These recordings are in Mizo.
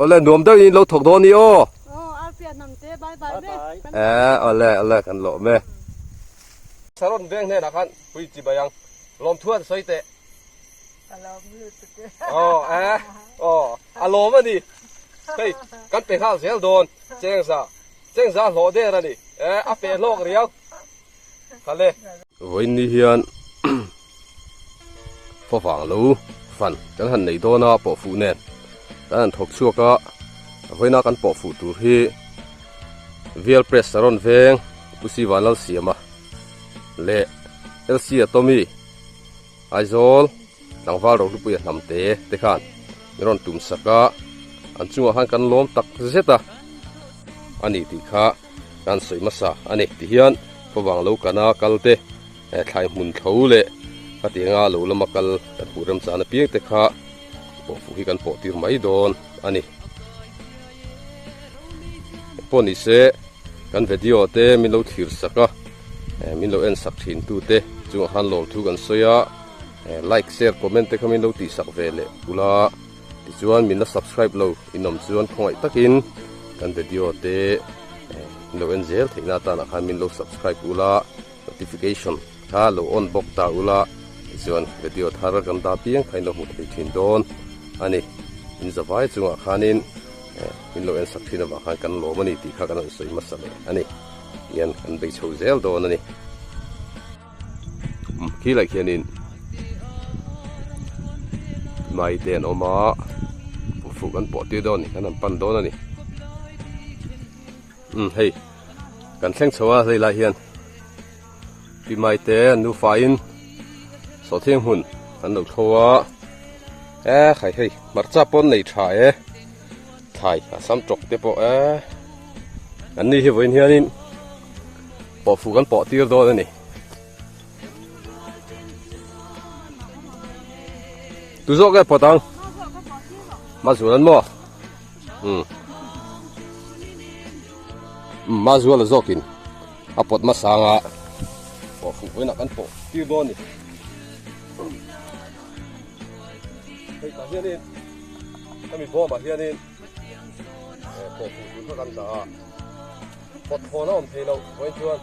Awle nuam deuh in lo thawk dawn ni aw. Aw arpia hnam te bye bye ve. Eh awle awle kan lawm e. Saron veng hnenah khan pui chi bai ang. Lawmthu an sawi teh. Ka lawm lutuk e. Aw eh aw a lawm a ni. Hei kan pe nghal zel dawn Chengza Chengza hlawh der a ni. Eh a pe hlawk riau. Khale. Vawiin ni hian favang lo fan kan han nei dawn a pawh fuh nen kan han thawk chhuak a vawiina kan pawh fuh tur hi Vial Press a rawn veng Pu Sivan Lalsiama leh LC Atomi Aizawl tlangval Rohlupuia hnamte te khan min rawn tum sak a an chungah khan kan lawm tak zet a a ni tih kha kan sawi hmasa a ni tihian khawvang lo kana kal te eh thlai hmun tho leh khatianga lo lama kal kan hmuh remchan apiang te kha pawh fuh hi kan pawh tir mai dawn a ni pawh ni se kan video te min lo thlir sak a eh min lo en sak thin tu te chungah khan lawm thu kan sawi a eh like share comment te kha min lo tih sak ve leh ula. Tichuan min la subscribe lo in awm chuan khawngaih takin kan video te min lo en zel theihna atanah khan min lo subscribe ula notification kha lo on bawk ta ula tichuan video thar kan dah piang kha in lo hmu thei thin dawn a ni. In zavai chungah khanin min lo en sak thin avang khan kan lawm a ni tih kha kan rawn sawi hmasa leh a ni. Tihian kan bei chho zel dawn a ni. Khi lai khianin mai te an awm a fuh kan pawh tir dawn a ni kan han pan dawn a ni umm hei kan thleng chho a hei lai hian pi mai te an nufa in sawhthing hmun an lo thlo a e khai hei hmarcha pawn nei tha e thlai a sam tawk te pawh e an ni hi vawiin hianin. Pawh fuh kan pawh tir dawn a ni. Tu zawk nge pawt ang? Mazual an maw? Um. Um, Mazual a zawkin a pawt hmasa anga pawh fuh vawiinah kan pawh tir dawn a ni. Hei tah hianin hemi bawmah hianin pawh fuh tur kha kan dah a. Pawt thawn a awm thei loh vawiin chuan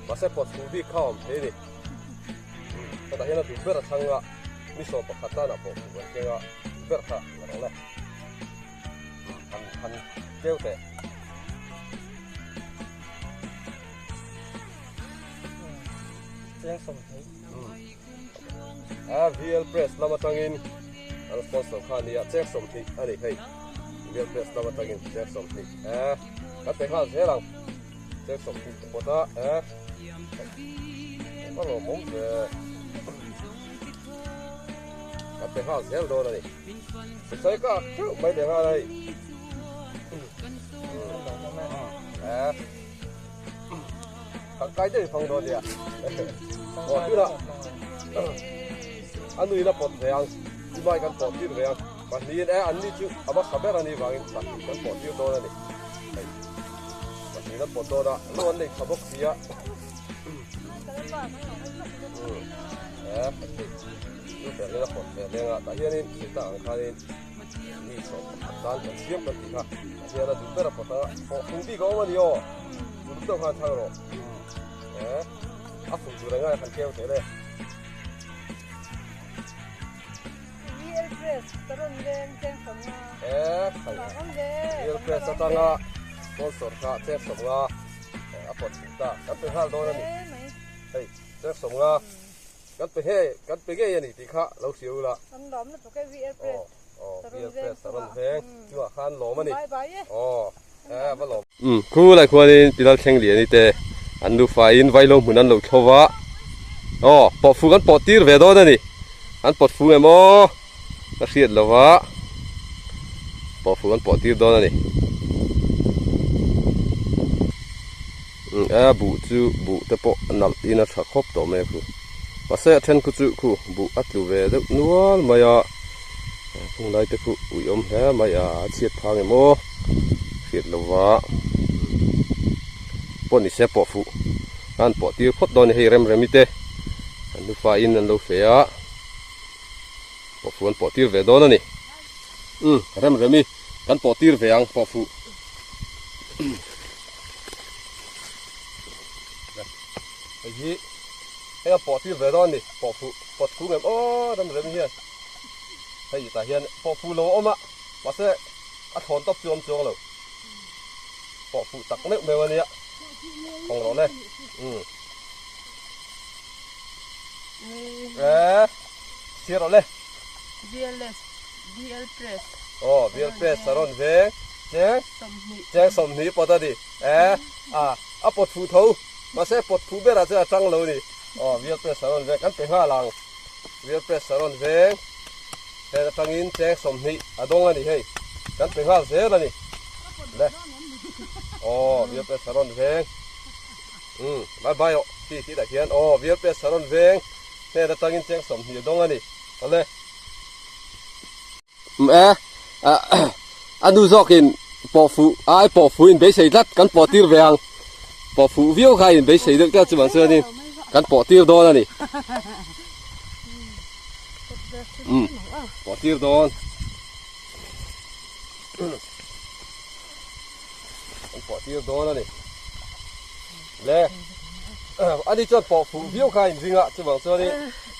mahse pawt fuh bik kha a awm thei a ni. Hetah hian a duh ber a thlang a, mi sawm pakhat tanah pawh fuh an keng a, duh ber kha la rawh le. Han han keu teh. Cheng sawm thei. A VL Press lam atangin an sponsor kha a nia, cheng 20 a ni hei. VL Press lam atangin cheng 20 e kan pe nghal zel ang. Cheng 20 te pawt a e. Ka lawmawm ve. Kan pe nghal zel dawn a ni. Sawi ka theuh mai leh nghal a hei. E. Tangkai deuh i fang dawn nia. Aw tunah a nui la pawt ve ang, i mai kan pawh tir ve ang. Pahnihin e an ni chu a hmasa ber a nih vangin pahnih kan pawh tir dawn a ni. Hei pahnih kan pawt dawn a, lo an nei tha bawk si a. E pahnih chu ber in a pawt ve leng a, tah hianin thiltah ang khanin mi sawm pakhat tan kan siam kan tih kha. Tah hian a duh ber a pawt a, pawh fung bik a awm a ni aw. Uluk deuh khan thang rawh. E a fung tur engai a han keu tel e. VL Press ka rawn leng cheng sawmnga. E khai VL Press atanga sponsor kha cheng sawmnga a pawt fuh ta. Kan pe nghal dawn a ni. Hei cheng sawmnga kan pe ngei kan pe ngei a ni tih kha lo hria ula. Kan lawm lutuk e VL Press. Aw VL Press a rawn veng chungah khan lawm a ni. Aw e va lawm. Umm khulai khuanin Pilal thleng lian i te an nufa in vailo hmun an lo thlo va aw pawh fung an pawh tir ve dawn a ni an pawt fung em aw ka hriat lo va pawh fung an pawh tir dawn a ni umm a buh chu buh te pawh nalh in a tha khawp tawh mai a khu mahse a then khu chu khu buh a tlu ve deuh nual mai a. Hung lai te khu ui awm hle mai a, a chhiat phang em aw hriat lo va pawh ni se pawh fuh a an pawh tir phawt dawn a ni hei rem remi te an nufa in an lo fe a pawh fuh an pawh tir ve dawn a ni umm rem remi. Kan pawh tir ve ang pawh fuh. Hei hi hei a pawh tir ve dawn ni pawh fuh pawt fuh ngem aw ram rem hian hei tah hian pawh fuh lo a awm a mahse a thlawn tawp chu a awm chuang lo pawh fuh tak meuh meuh a nia kawng rawh le umm e chhiar rawh le. VLS VL Press. Aw VL Press a rawn veng cheng cheng 20 pawt a ni e a a pawt fuh tho mahse pawt fuh berah chuan a tang lo a ni aw VL Press a rawn veng kan pe nghal ang VL Press a rawn veng heng atangin cheng 20 a dawng a ni hei kan pe nghal zel a ni le aw VL Press a rawn veng umm bye bye aw khi khi tah khian aw VL Press a rawn veng heng atangin cheng 20 a dawng a ni. Awle. Um e. A nu zawkin pawh fuh ai pawh fuh in beisei tlat kan pawh tir ve ang. Pawh fuh viau kha in beisei deuh tlat chuvang chuanin kan pawh tir dawn a ni. Um pawh tir dawn. Kan pawh tir dawn a ni. Le ani chuan pawh fuh viau kha in ring a chuvang chuanin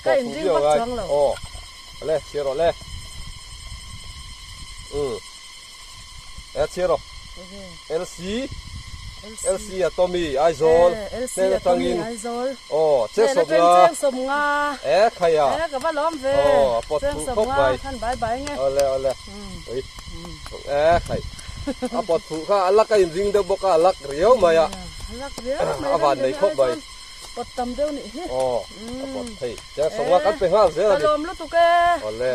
pawh fuh viau ngai aw le chhiar rawh le um e chhiar rawh LC LC a Tommy Aizawl hnen atangin aw cheng 50 e khaia aw a pawt fuh khawp mai awle awle ui e khai a pawt fuh kha a lak a inring deuh bawk a a lak riau mai a a van nei khawp mai pawt tam deuh nih hi aw a pawt thei cheng 50 kan pe nghal zel a ni ka lawm lutuk e awle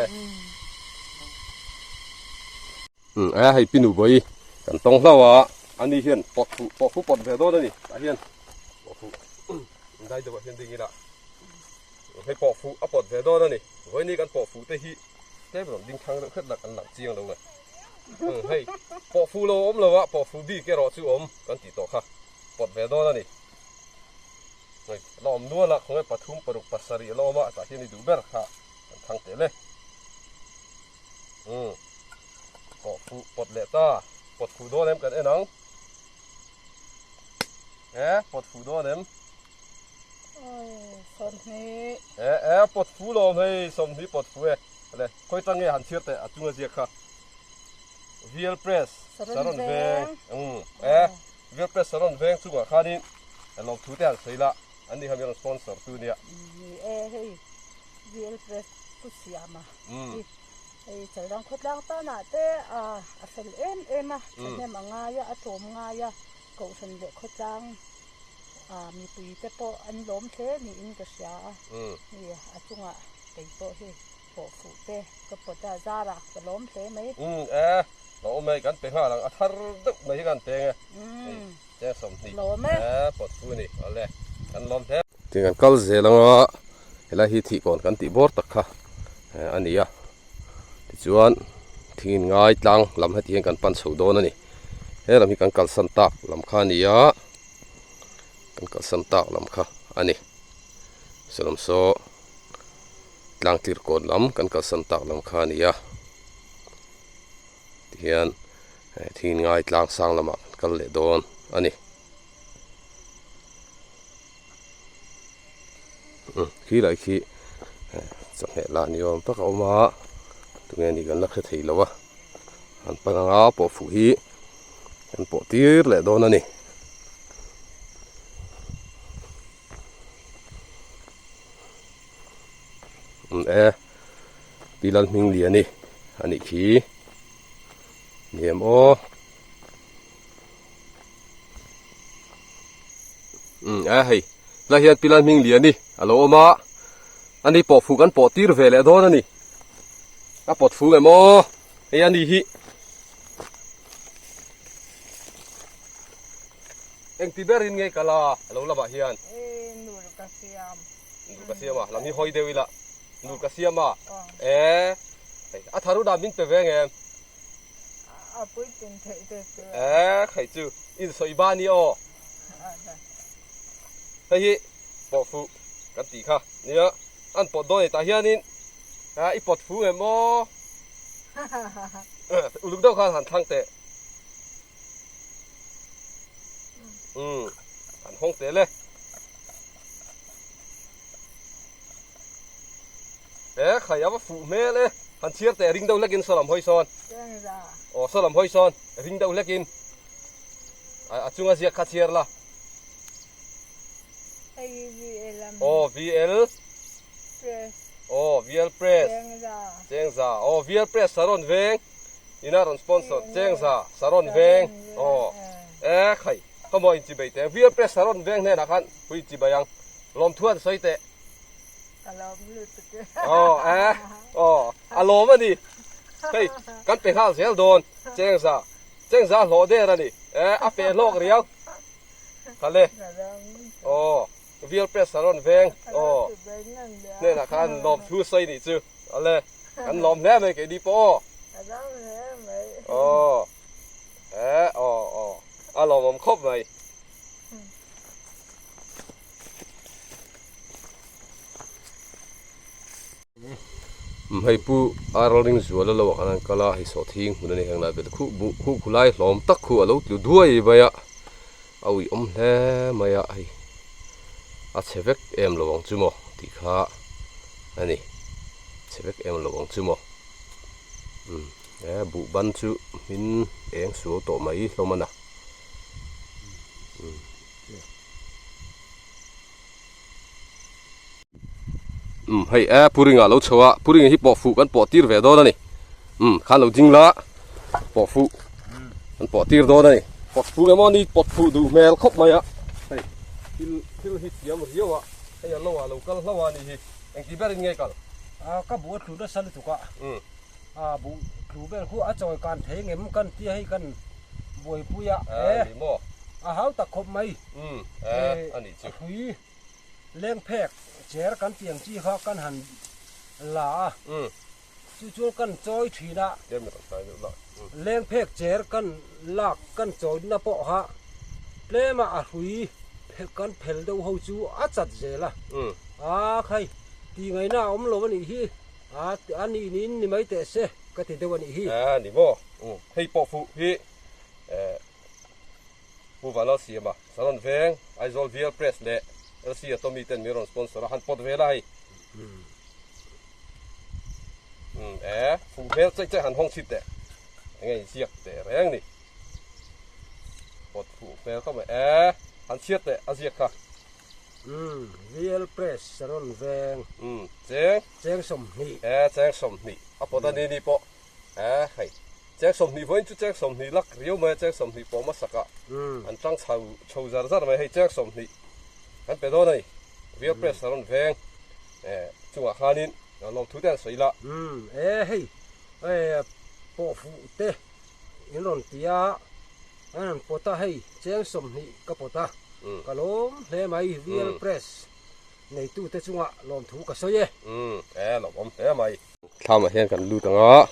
Um a hei pinu bawi kan tawng hlau a ani hian pawt fuh pawh fuh pawt ve dawn a ni tah hian pawh fuh dai deuh ah hian ding ila hei pawh fuh a pawt ve dawn a ni vawiini kan pawh fuh te hi tlem rawn ding thlang deuh hret lah kan lang chiang lo le um hei pawh fuh lo a awm lo a pawh fuh bik erawh chu awm kan tih tawh kha pawt ve dawn a ni hei la awm nual a khawnge pathum paruk pasarih a la awm a tah hian i duh ber kha kan thang teh le. Umm pawh fuh pawt leh ta pawt fuh dawn em kan en ang e pawt fuh dawn em 20 e e pawt fuh lawm hei 20 pawt fuh e le khawi tang nge han chhiar teh a chunga ziak kha VL Press Saron Veng umm e VL Press Saron Veng chungah khanin lawmthu te han sawi la an ni kha min rawn sponsor tu nia ni e hei VL Press Pu Siama hi hei Chalrang khawtlang tanah te a fel em em a, thahnem a ngai a, a tlawm ngai a, Kohhran leh khawtlang mipui te pawh an lawm hle niin ka hria a, hei a chungah kei pawh hi pawh fuh te ka pawt a, zarah ka lawm hle mai. Umm e, lo awm e, kan pe nghal ang, a thar deuh mai hi kan peng e, hei cheng 20 Lawm e. E pawt fu a ni, awle kan lawm hle. Tin kan kal zel anga helai hi thihkawn kan tih bawr tak kha a ni a tichuan thing in ngai tlang lam heti hian kan pan chho dawn a ni he lam hi kan kalsan tak lam kha a ni a kan kalsan tak lam kha a ni saw lam saw tlang tir kawn lam kan kalsan tak lam kha a ni a tihian thing in ngai tlang sang lamah kan kal leh dawn a ni. Khi lai khi chawhmeh lah ni awm tak a awm a tunge ni kan la hre thei lo a an pan anga pawh fuh hi kan pawh tir leh dawn a ni. E Pi Lalhmingliani a nih khi ni em aw. Umm a hei lai hian pilai hming lian i a lo awm a ani pawh fuh kan pawh tir ve leh dawn a ni a pawt fung em aw hei ani hi engti berin nge kal a a lo lamah hian nur ka siam nur ka siam a lam hi hawi deuh ila nur ka siam a e hei a tharu dan min pe ve ngem A puitlin theih te chu. E khai chu in sawi ba ni aw. Hei hi pawh fuh kan tih kha nia an pawt dawn e tah hianin a i pawt fu em aw. Uluk deuh khan han thlang teh. Umm han hawng teh le. E khai a va fuh hmel e. Han chhiar teh ring deuh hlekin saw lam hawi sawn. Aw saw lam hawi sawn ring deuh hlekin a chunga ziak kha chhiar la. Aw VL Press. Aw VL Press. Chengza. Aw VL Press Saron Veng ina rawn sponsor Chengza Saron Veng. Aw e khai khawmaw in chibei teh VL Press Saron Veng hnenah khan hui chibei ang lawmthu an sawi teh. Ka lawm lutuk e. Aw e aw a lawm a ni. Hei kan pe nghal zel dawn Chengza. Chengza hlawh der a ni. E a pe hlawk riau. Khale. Aw. Vial press a rawn veng aw hnenah khan lawm thu sawi nih chu ale kan lawm hle mai keini pawh aw aw eh aw aw a lawmawm khawp mai. Hei pu Aral ring zual a lo ah khan an kal a hei sawhthing hmun a ni heng lai vel khuh buh khuh khu lai hlawm tak khu a lo tlu duai mai a a uih awm hle mai a hei a chhe vek em lo ang chu maw tih kha a ni chhe vek em lo ang chu maw umm he buh ban chu hmin eng sual tawh mai hlawm a na. Umm hei e puring ah lo chho a puring hi pawh fuh kan pawh tir ve dawn a ni umm khan lo ding la pawh fuh kan pawh tir dawn a ni pawt fuh emaw ni pawt fuh duh hmel khawp mai a hei thil thil hi thiam riau a hei a lo ah lo kal hlauh a ni hi engti berin nge kal a ka buh a tlu nasa lutuk a a buh tlu vel khu a chawi kan thei ngem kan tia hei kan buaipui a e ni maw a hau tak khawp mai umm e a nih chu hrui Lengphek cher kan tiang chi kha kan han la a, chu chuan kan chawi thin a, lengphek cher kan lak kan chawina pawh kha tlema a hrui kan phel deuh ho chu a chat zel a, a khai tih ngaihna a awm lo a nih hi, a nih niin ni mai teh se ka ti deuh a nih hi. A ni maw, hei pawh fuh hi. Pu Vanlalsiama, Salon Veng, Aizawl VL Press leh LC Atomy ten min rawn sponsor a, han pawt ve la hei. Umm e, fuh hmel chaih chaih han hawng chhit teh. Enge in ziak teh reng ni. Pawt fuh hmel khawp mai. E, han chhiat teh a ziak kha. Umm, VL Press, Salon Veng. Umm, cheng. Cheng 20. E, cheng 20. A pawt a ni ni pawh. E, hei. Cheng 20 vawiin chu cheng 20 lak riau mai a, cheng 20 pawh hmasak ah an tang chho chho zar zar mai a, hei cheng 20 kan pe dawn a ni. Real press a rawn veng e chungah khanin lawmthu te an sawi la. Umm e hei e pawh fuh te in rawn ti a, an rawn pawt a hei cheng 20 ka pawt a, ka lawm hle mai real press neitute chungah lawmthu ka sawi e. Umm e lawmawm hle mai. Thlamah hian kan lut ang a,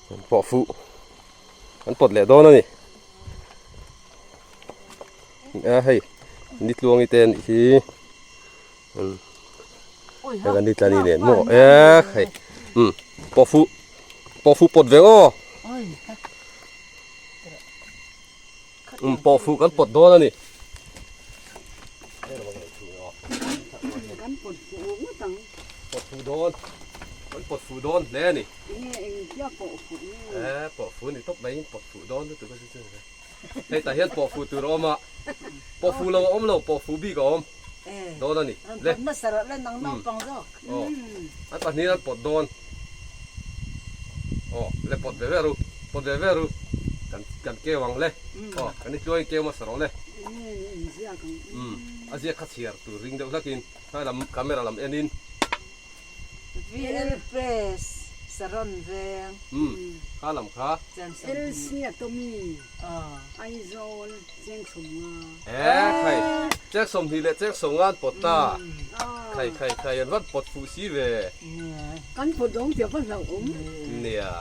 kan pawh fuh kan pawt leh dawn a ni. A hei ni tluangi te anih hi hei kan ni tlani nen maw e hei um pawh fuh pawh fuh pawt ve aw um pawh fuh kan pawt dawn a ni. Kan pawt fuh ngawt ang. Pawt fuh dawn. Kan pawt fuh dawn hle a ni. Enge engtia pawh fuh nge? Eh pawh fuh ni tawp mai in pawt fuh dawn lutuk a chu chu. Hei tah hian pawh fuh tur a awm a. Pawh fuh lo a awm lo, pawh fuh bik a awm dawn a ni. Le. Rawn pawt hmasa rawh le nang naupang zawk. Aw. An pahnihin an pawt dawn. Aw le pawt ve ve ru. Pawt ve ve ru. Kan kan keu ang le. Aw kan i tluangin keu hmasa rawh le. Umm a ziak kha chhiar tur ring deuh hlakin tlai lam camera lam enin. VL Press Saron Veng. Umm kha lam kha. LC Atomy Aizawl Cheng 50. Eh khai Cheng 20 leh Cheng 50 an pawt ta. Khai khai khai an van pawt fuh si ve. Kan pawt dawng tih a va hlauh awm. Nia.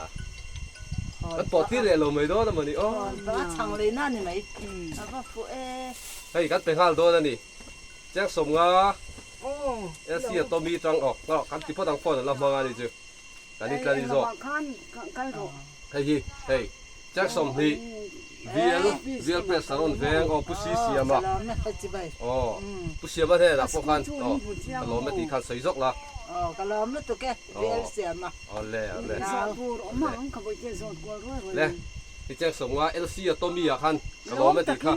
Kan pawh tir leh lo mai dawn a mawni aw. A chhang leh na ni mai. A va fuh e. Hei kan pe nghal dawn a ni. Cheng 50 LC a Tommy tang aw. Kan ti phawt ang phone an la hmang a ni chu. Kan i tla ni zawk. Hei hi hei Jack 20 VL VL Press Saron veng aw Pu Si Siama aw Pu Siama hnenah pawh khan aw ka lawm e tih khan sawi zawk la. Aw ka lawm lutuk e VL Siama. Awle awle. Le i Jack 50 LC a Tommy ah khan ka lawm e tih kha.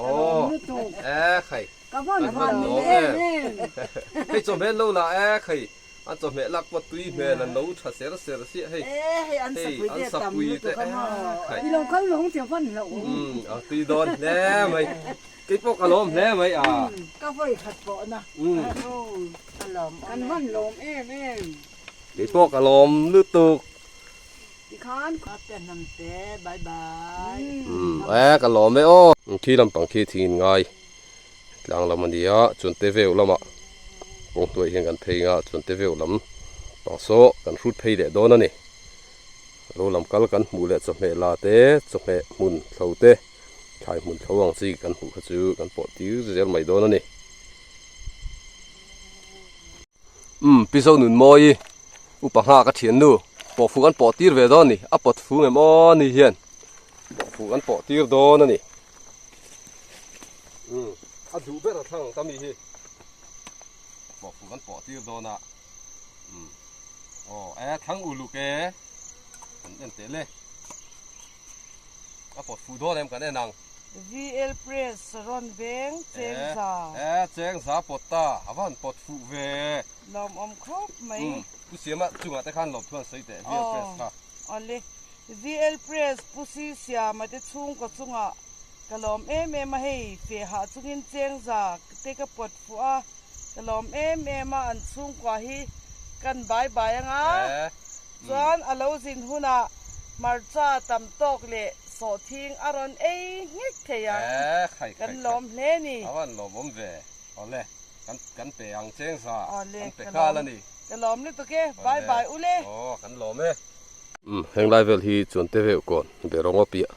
Aw e khai. Ka vawn vawn em em. Hei chawhmeh lo la e khai. A chawhmeh lak pawh tui hmel an lo tha ser ser chiah hei. E hei an sapui te tam lutuk a maw. I lo kal lawng tia van hlauh awm. Umm a tui dawn hle mai. Kei pawh ka lawm hle mai a. Ka vawi khat pawh na. Ka lawm awm e. Kan van lawm em em. Kei pawh ka lawm lutuk. Tikhan. Ate hnam te bye bye. Umm e ka lawm e aw. Khi lampang khi thing in ngai. Tlang lam a ni a, chuan te veu lamah kawng hnuaiah hian kan phei anga chuan te veu lam pang saw kan hrut phei leh dawn a ni. Ro lam kal kan hmuh leh chawhmeh la te, chawhmeh hmun thlo te, thlai hmun thlo ang chi kan hmuh kha chu kan pawh tir zel mai dawn a ni. Umm Pi Zonunmawii upa nghak a thiannu pawhfu kan pawh tir ve dawn a ni, a pawt fung em aw ni hian pawhfu kan pawh tir dawn a ni. Umm a duh ber a thlang ta mi hi pawhfu kan pawh tir dawn a umm aw e thlang uluk e kan en teh le a pawt fuh dawn em kan en ang. VL Press rawn veng Chengza. E Chengza pawt ta a va han pawt fuh ve. Lawmawm khawp mai. Umm Pu Siama chungah te khan lawmthu an sawi teh VL Press kha. Aw le VL Press Pu Si Siama te chhungkaw chungah Ka lawm em em a hei, feh hah chungin chengza te ka pawt fuh a, ka lawm em em a, an chhungkua hi kan bai bai anga, chuan a lo zin hunah hmarcha tam tawk leh sawhthing a rawn ei nghek thei ang, kan lawm hle ni. A van lawmawm ve, awle kan pe ang chengza kan pe nghal a ni. Ka lawm lutuk e, bye bye ule. Aw kan lawm e. Umm heng lai vel hi chuan te veuh kawn be rawng a piah.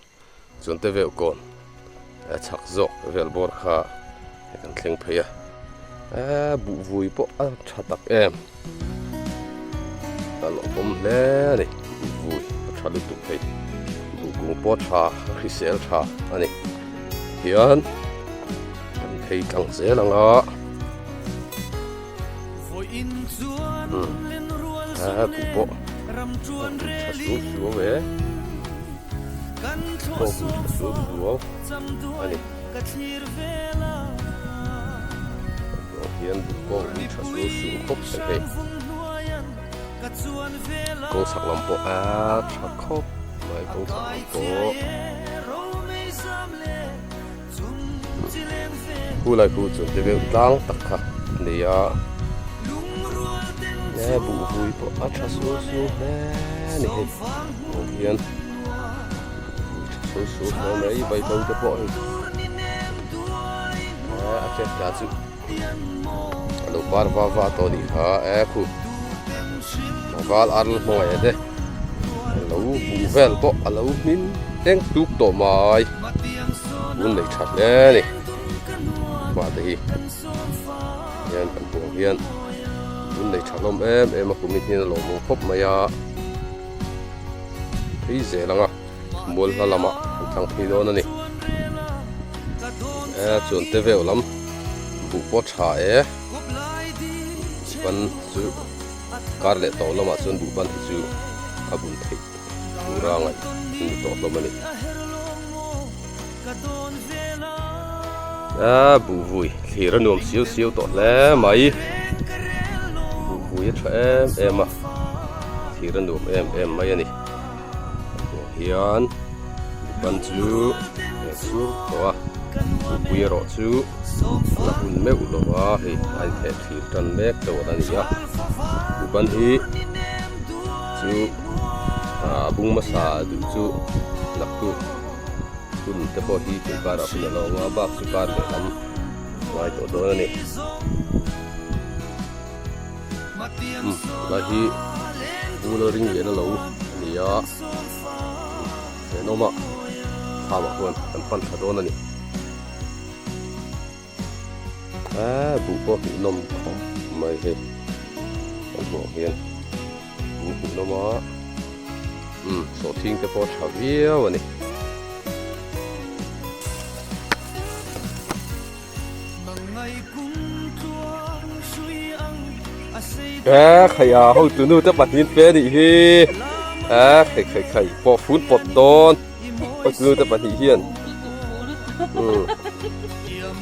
Chuan te veuh kawn a chhak zawk vel bawr kha kan thleng phei a eee buh vui pawh a tha tak em a lawmawm hle a ni buh vui a tha lutuk phei buh kung pawh a tha a hrisel tha a ni hian kan phei tlang zel ang a umm eee buh pawh a vui tha suau suau e. Pawh vui tha suau suau a ni. Tah hian buh pawh vui tha suau suau khawp mai hei. Kawng chhak lam pawh a tha khawp mai kawng chhak lam pawh. Khu lai khu chu ti deuh tlang tak kha a ni a he buh vui pawh a tha suau suau hle a ni hei hmuh hian buh vui tha suau suau hle mai vaihlo te pawh hei he a chet tla chu a lo par va va tawh a nih kha e khu val ar hmangaih te a lo buh vel pawh a lo hmin eng tuk tawh mai. Hun nei tha hle a ni hma te hi hian kan hmuh ang hian hun nei tha hlawm em em a kum in hian a lawmawm khawp mai a phei zel ang a mual hla lamah an tlang phei dawn a ni e chuan te veu lam buh pawh tha e ban chu kar leh tawh lamah chuan buh ban hi chu a bun theih. Tura ngaih an ni tawh hlawm a ni. A buh vui thlir a nuam siau siau tawh hle mai. Buh vui a tha em em a, thlir a nuam em em mai a ni. Hmuh hian ban chu eng sur tawh a, buhpui erawh chu a la hun meuh lo a, hei a intheh thlir tan mek deuh a ni a. Buh ban hi chu. A bung hmasa duh chu naktuk hun te pawh hi tun karah hun a lo awm a bak chu kar lehlam ngai tawh dawn a ni umm tunlai hi bula ring lian a lo a ni a thenawm ah thlam ah khuan kan pan thla dawn a ni eee buh pawh hmuhnawm khawp mai hei kan hmuh ang hian. Buh hmuh lama Umm sawhthing te pawh a tha viau a ni. He khai a hotu nu te pahnih pe anih hi he khai khai khai pawh fun pawt dawn hotu nu te pahnih hian umm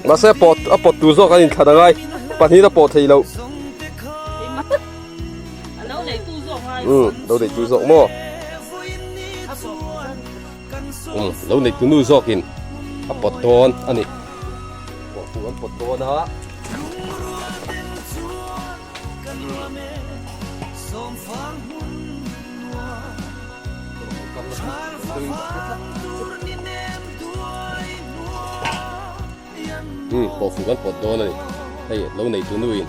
mahse pawt a pawt tur zawk an inthlan angai pahnih a pawh theih loh umm lo neitu zawk maw umm lo neitu nu zawkin a pawt dawn a ni pawh fu an pawt dawn a. Umm pawh fu kan pawt dawn a ni hei lo neitu nu in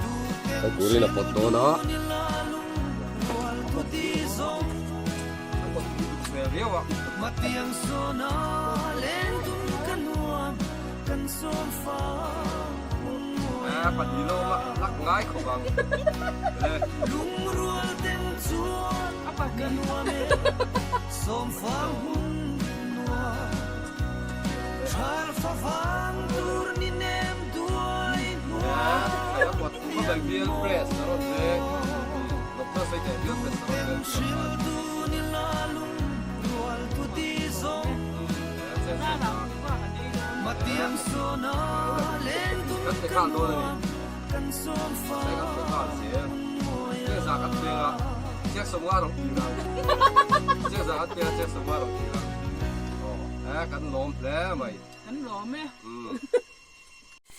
kal turin a pawt dawn a.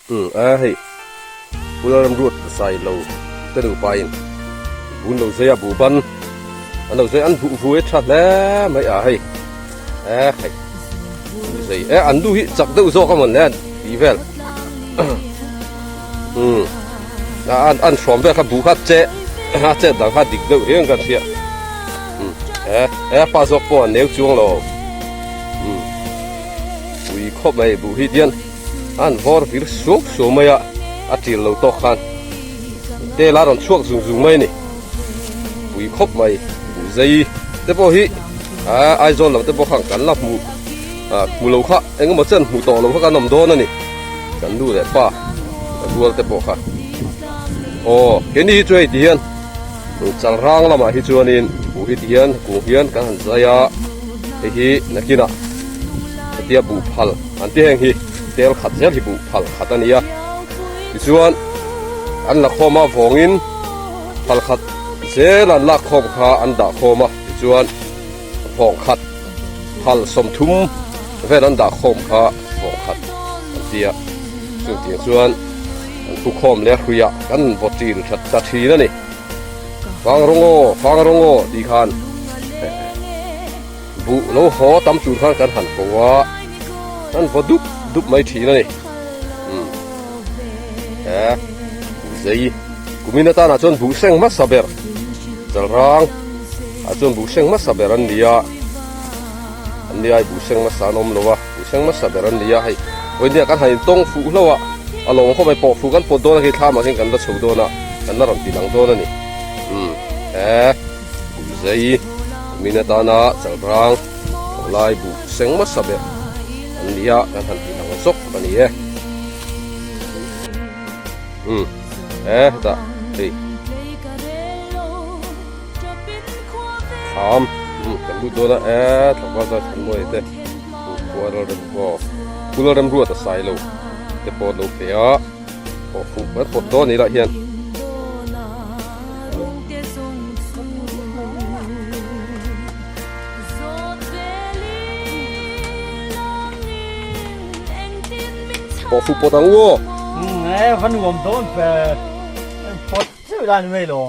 Umm a hei Pu Lalramruat Sailo te nupa in bun lo zai a buh ban an lo zai an buh vui tha hle mai a hei e hei buh zai e an nu hi chak deuh zawk a mawn le tih vel umm a an an hrawm vel kha buh kha che a chet dang kha dik deuh riang kan hria umm e e pa zawk pawh an neu chuang lo umm ui khawp mai buh hi tian. An vawr vir suau suau mai a, a ṭil lo tawk khan tel a rawn chhuak zung zung mai a ni. Pui khawp mai, buh zei te pawh hi ah Aizawl lam te pawh khan kan la hmu ah hmu lo kha eng emaw chen hmu tawh lo kha kan awm dawn a ni. Kan nu leh pa rual te pawh kha aw keini hi chu hei ti hian chalrang lamah hi chuanin buh hi ti hian kung hian kan han zai a, hei hi nakinah hetia buh phal. An ti heng hi tel khat zel hi buh phal khat a ni a, tichuan an la khawm a vawngin phal khat zel an lak khawm kha an dah khawm a, tichuan vawng khat phal 30 vel an dah khawm kha vawng khat an ti a, chutiang chuan an pu khawm leh hruiah kan vaw ṭil that ta ṭhin a ni. Fang rawng aw, fang rawng aw tih khan. Buh lo haw tam tur khan kan han ko a, kan vaw dup dup mai thin a ni. Umm he buh zei kumin atanah chuan buh seng hmasa ber chalrang ah chuan buh seng hmasa ber an ni a, an ni ai buh seng hmasa an awm lo a, buh seng hmasa ber an ni a hei vawinia kan han intawng fuh hlauh a, a lawng khawp mai pawh fuh kan pawt dawn a khi thlamah khian kan la chho dawn a, kan la rawn ti lang dawn a ni. Umm he. Buh zei min atana chalrang thawhlai buh seng hmasa ber an ni a, kan han tih lang zawk a ni e. Umm he hetah hei thlam umm kan lut dawn a e tlangval zai thlan mawi te khua ral rem aw phul rem ruat a sai lo te pawh an lo pe a pawh fuh kan pawt dawn ni lah hian. Pawh fuh pawt ang u aw. E va nuam dawn ve pawt zeuh lai ni mai lo.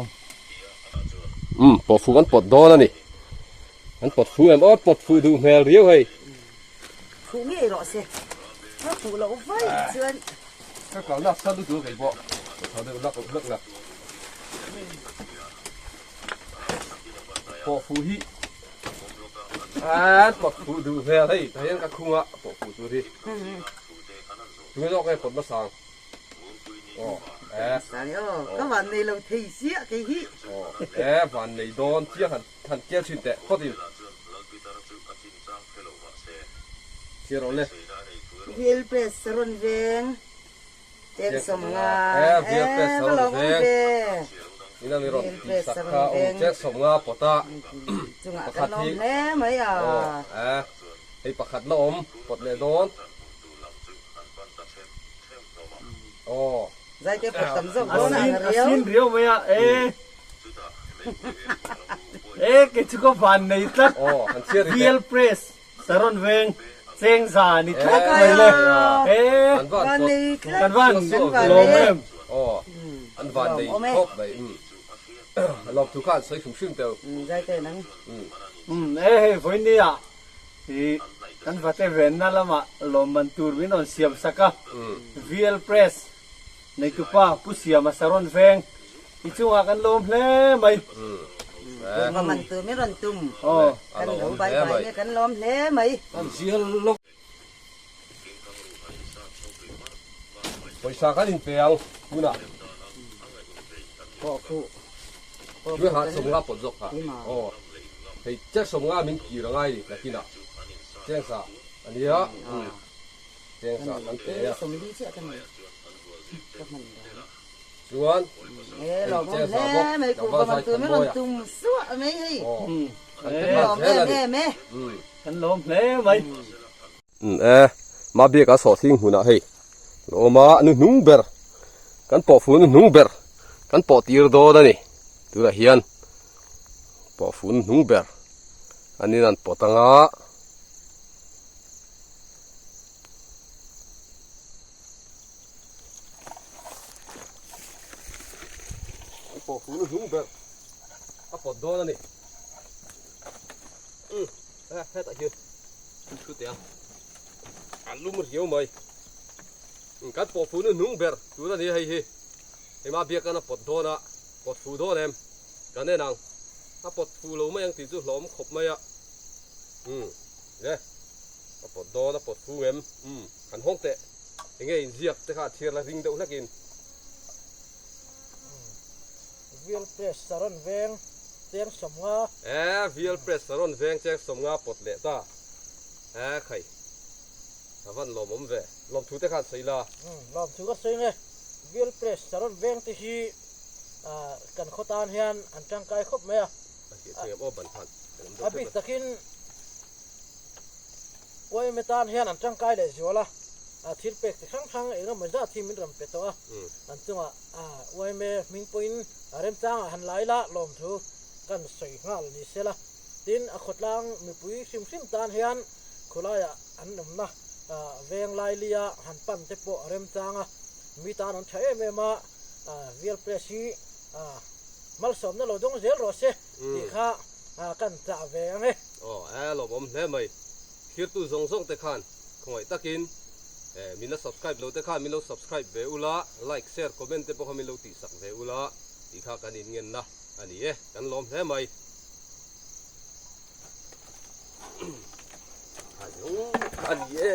Umm pawh fuh kan pawt dawn a ni. An pawt fuh em aw pawt fuh duh hmel riau hei. Fuh ngei rawh se. Ka fuh loh vaih chuan. Ka kal nasa lutuk kei pawh. Ka tha deuh lak lak la. Pawh fuh hi an pawt fuh duh hmel hei tah hian ka khung a pawh fuh tur hi. Tunge zawk nge pawt hmasa ang? Aw e. Ka van nei lo thei chiah kei hi. Aw e van nei dawn chiang han han kel thin teh phawt in. Chhiar awm le. VL Press Saron Veng Cheng 50. Eh VL Press Saron Veng ina mi rawn tih sak kha awm Cheng 50 pawt a pakhat hi aw eh hei pakhat la awm pawt leh dawn aw. Zaite pawt tam zawk dawn a ang riau. A sin riau mai a eh. Eh kei chu ka van nei tlat. Aw han chhiar ri teh. VL Press Saron Veng Cheng za ni tlat mai le. Eh an van pawt kan van lawm em. Aw an van nei khawp mai um lawm thu kha an sawi hrim hrim teuh. Zaite nang. Um eh hei vawiin ah i kan vate venna lamah lawmman tur min rawn siam sak a VL Press Neitupa Pu Siama Saron Veng i chungah kan lawm hle mai. Lawm man tur min rawn tum. Kan lo bai bai nge kan lawm hle mai. Kan zial lawk. Pawisa kan inpe ang tunah. Pawh fuh. Tui ha 50 pawt zawk kha. Aw. Hei chek 50 min kir a ngai ni nakinah. Chengsa ania. Chengsa kan pe a. Chuan hei chengsa bawk tlangval zai than mawi a. Aw. Kan pe nghal zel a ni. Kan lawm hle mai. E, Mabiaka sawhthing hmunah hei lawma nu hnung ber kan pawh fu nu hnung ber kan pawh tir dawn a ni tunah hian pawh fu nu hnung ber an in an pawt anga an pawh fu nu hnung ber a pawt dawn a ni hetah hian Thu teh a, a lum riau mai. Kan pawh fu nu hnung ber tun a ni hei hi. Hema biakan a pawt dawn a, pawt fu dawn em? Kan en ang. A pawt fu lo mai ang tih chu hlawm khawp mai a. Umm, le, a pawt dawn, a pawt fu ngem? Umm, han hawng teh. Enge inziak te kha a chhiar la ring deuh hlekin. Vial Press Saron Veng cheng 50. E, Vial Press Saron Veng cheng 50 pawt leh ta. E, khai. A van lawmawm ve. Lawmthu te khan sawi la. Umm, lawmthu ka sawi nge. Vial Press Saron Veng te hi kan khaw tan hian an tangkai khawp mai a. A hriat cheng em aw ban khan. A bik takin Uaime tan hian an tangkai leh zual a, thil pek chi hrang hrang eng emaw zat hi min rawn pe tawh a, an chungah uaime hming pawhin remchangah han la ila lawmthu kan sawi nghal ni sela. Tin, a khawtlang mipui hrim hrim tan hian khawlaiah an awmna veng lailia han pan te pawh a remchang a, mi tan an tha em em a, Vial Press hi malsawmna lo dawng zel rawh se tih kha kan chah ve ang e. Aw e lawmawm hle mai. Thirtu zawng zawng te khan khawngaih takin min la subscribe lo te khan min lo subscribe ve ula, like, share, comment te pawh kha min lo tihsak ve ula tih kha kan inngenna a ni e, kan lawm hle mai. A ni e.